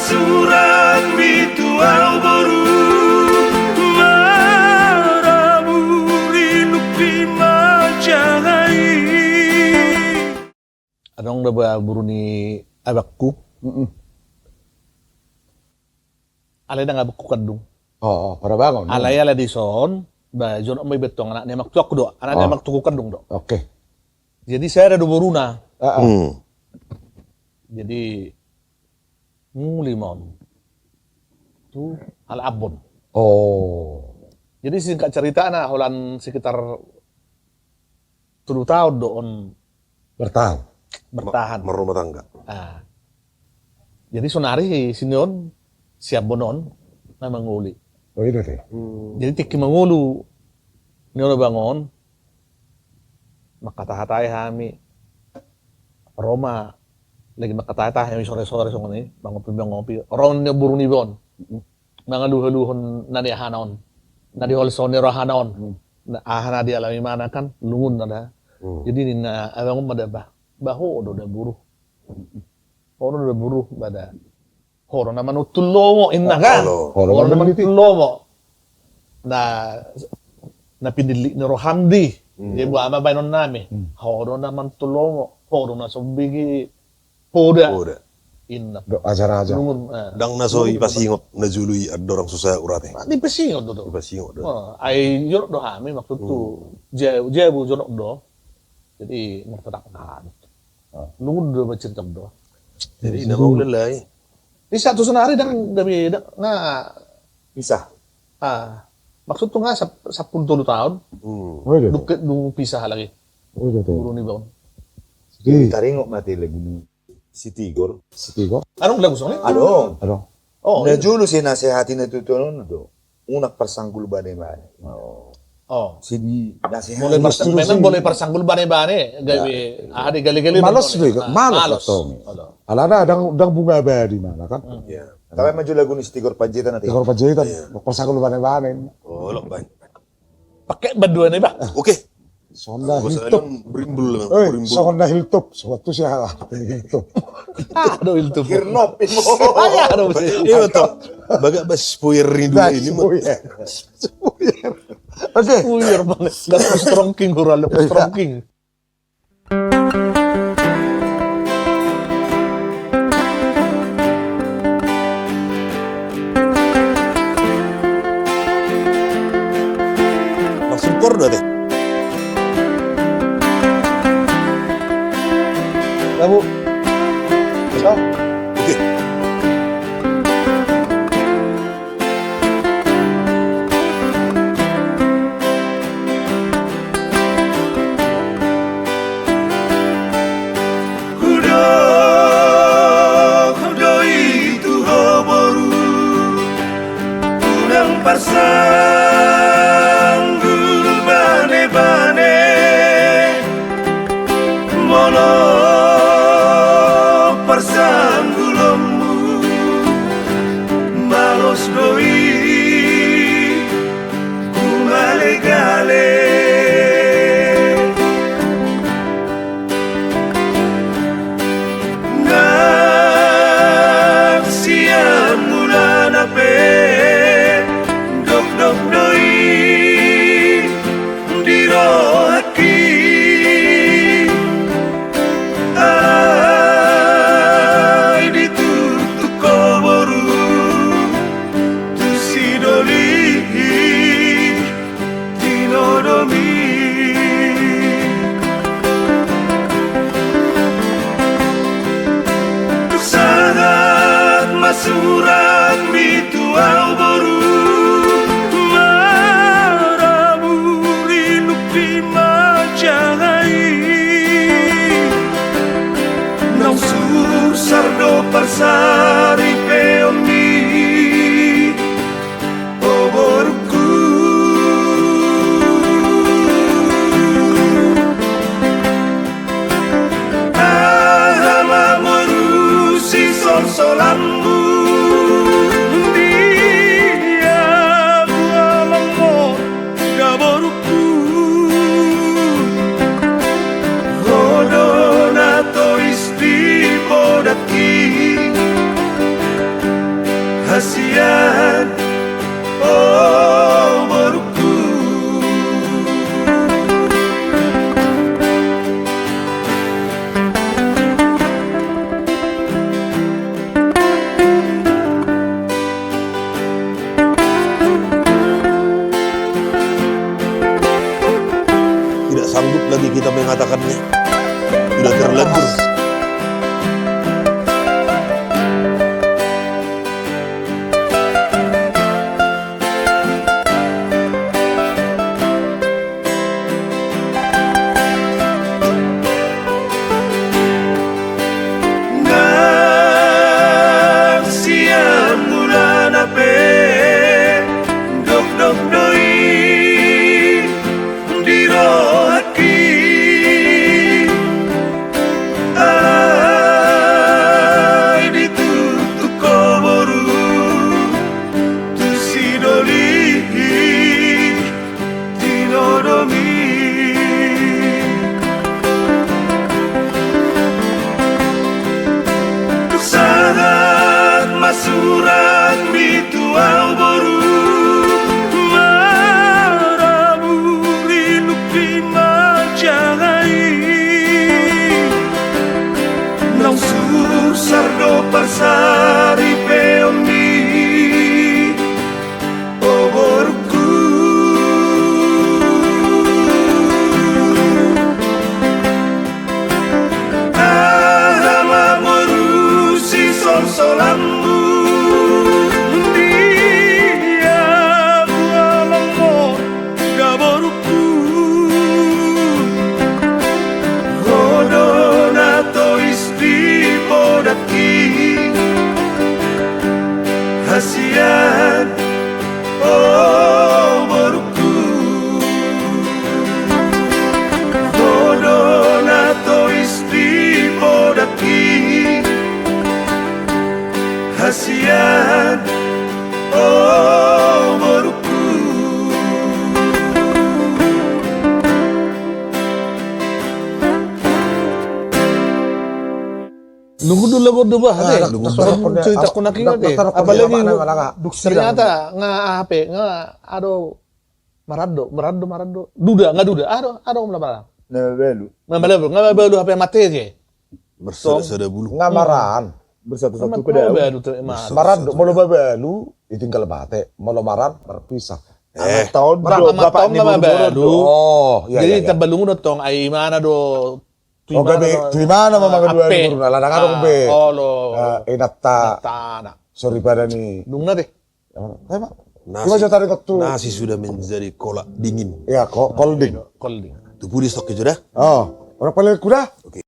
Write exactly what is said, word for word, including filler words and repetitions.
Suratmi tu au boru, maraburi nupi manjagai. Adong da ba boru ni abangku. Mm-mm. Alai ndang abangku kandung. Oh, oh, parabangon. Alai ala dison, ba jonok ma iba tu anak ni amangtuaku do, anak ni amangtuaku kandung do. Oke. Jadi sada do boruna. Ah, ah. Hmm. Jadi muli ma on tu halak Ambon. Oh. Jadi singkat ceritana, holan sekitar tolu taon do on bertahan. Bertahan. Ma-, marrumah tangga. Ah. Jadi sonari si ni on, si Ambon on na mangoli. Oh, iya, iya. Hmm. Jadi tingki mangolu ni on abang on, mangkatahatai hami. Ro ma lagi mangkatahatai hami sore-sore songon i, mangopi-mangopi. Ro ni boru niba on. Mangalualuhon na niahana on. Na diholso ni rohana on. Hmm. Na aha na dialami mana kan, lungun na da. Hmm. Jadi ninna abang on ma da, bah, bah, ho do da boru. Ho do da boru, bah da. Ho do na manontul lomo, inna kan? Ho do. Ho do na manontul lomo. Na, na pinillit ni roham di. Hmm. Jadi boha ma baenon nami. Hmm. Ho do na manontul lomo. Ho do na sombigi poda. Poda. Inna. Do, ajar, ajar. Lungun, eh. Ndang na so dipasingot na jolo i andorang so sahat tu hita. Dipasingot do, do. Dipasingot do. Oh, ai jonok do hami maksudhu. Hmm. Ja-, jabu jonok do. Jadi martatak na. Ah. Lungun do ba cirita do. Jadi ina mau lelai. Di saat tu sonari ndang gabe ndang na. Pisah. Ah, maksudhu nga sap-, sampulu tolu taon. Hmm. Oh, iya. Dung ke, dung pisah lagi. Oh, iya, iya. Boru niba on. Jadi taringot ma hita lagu ni si Tigor. Si Tigor. Adong lagu songon i? Adong. Adong. Oh, na jolo sai nasehatna tutu on do. Unang parsanggul bane-bane. Oh. Oh. Sai di nasehat. Mulai parsa-, memang mulai parsanggul bane-bane, gabe aha di gale-gale. Malos do, malos. Alana ndang, ndang bunga abadi mana kan? Hmm. Iya. Tapi maju lagu ni si Tigor Panjaitan nanti. Tigor Panjaitan. Iya. Parsanggul bane-bane. Oh, lo bane. Pakai bandua ni, bah. Oke. Sonda Hiltop. Berimbul, berimbul. Sonda Hiltop. Suatu siapa? Hiltop. Aduh, Hiltop. Kirnop, Imo. Aduh, iya, betul. Bagak bas puyer ni dua ini, Imo. Puyer. Puyer. Oke. Puyer banget. Dapur strongking, guru dapur strongking. Langsung chord berarti. Lagu. Oke. Hudok do i tu ho boru, unang parsanggul bane-bane. Molo parsanggulonmu malos do i, gumale-gale. Nang sian mulana pe dokdok do i di rohangki. Ai ditutu ho boru tu si doli tinodomi. Sahat ma suratmi tu au boru, maraburi nupi manjagai. Naung sursar do parsaripeonmi, o borungku. Aha ma boru sisolsolanmu, dia gua lemot da borungku. Ho do na tois di podangki. Katakannya sudah terlanjur. Nang sian mulana pe dokdok do i di rohangki. Alai ditutup ho boru tu sidoli tinodomi. Tung sahat ma suratmi tu au boru, maraburi lukti manjagai. Naung susar do parsaripeonmi, o borungku. Aha ma boru sisolsolanmu? Dia bualanmu da borungku. Ho do na tois di podangki. Hasian, o borungku. Ho do na tois di podangki. Hasian, o borungku. Nungu dulu lagu dua bah, ah, ate. Nungu dulu. Cerita kau nak ingat, eh. Apalagi ternyata nga apa, nga ado marado, marado, marado. Duda, nga duda. Ado, ado mula marado. Na mabalu. Nga mabalu, nga mabalu apa mate je. Bersada-sada bulu. Nga maran. Bersatu-satu pedang. Mabalu tu, maran do, molo mabalu, ditinggal mate. Molo maran, berpisah. Eh. Taon do, bapak ni mabalu. Oh, iya, iya. Jadi tabalung do tong, ai imana do. Tu imana ma mangan dua ni boruna, ladang adong be. Olo. Inanta. Soripada ni. Dung na deh. Nasi, nasi sudah menjadi kolak dingin. Iya, ko-, kolding. Kolding. Tu pudi stok kejo dah. Oh, orang paling kuda. Oke.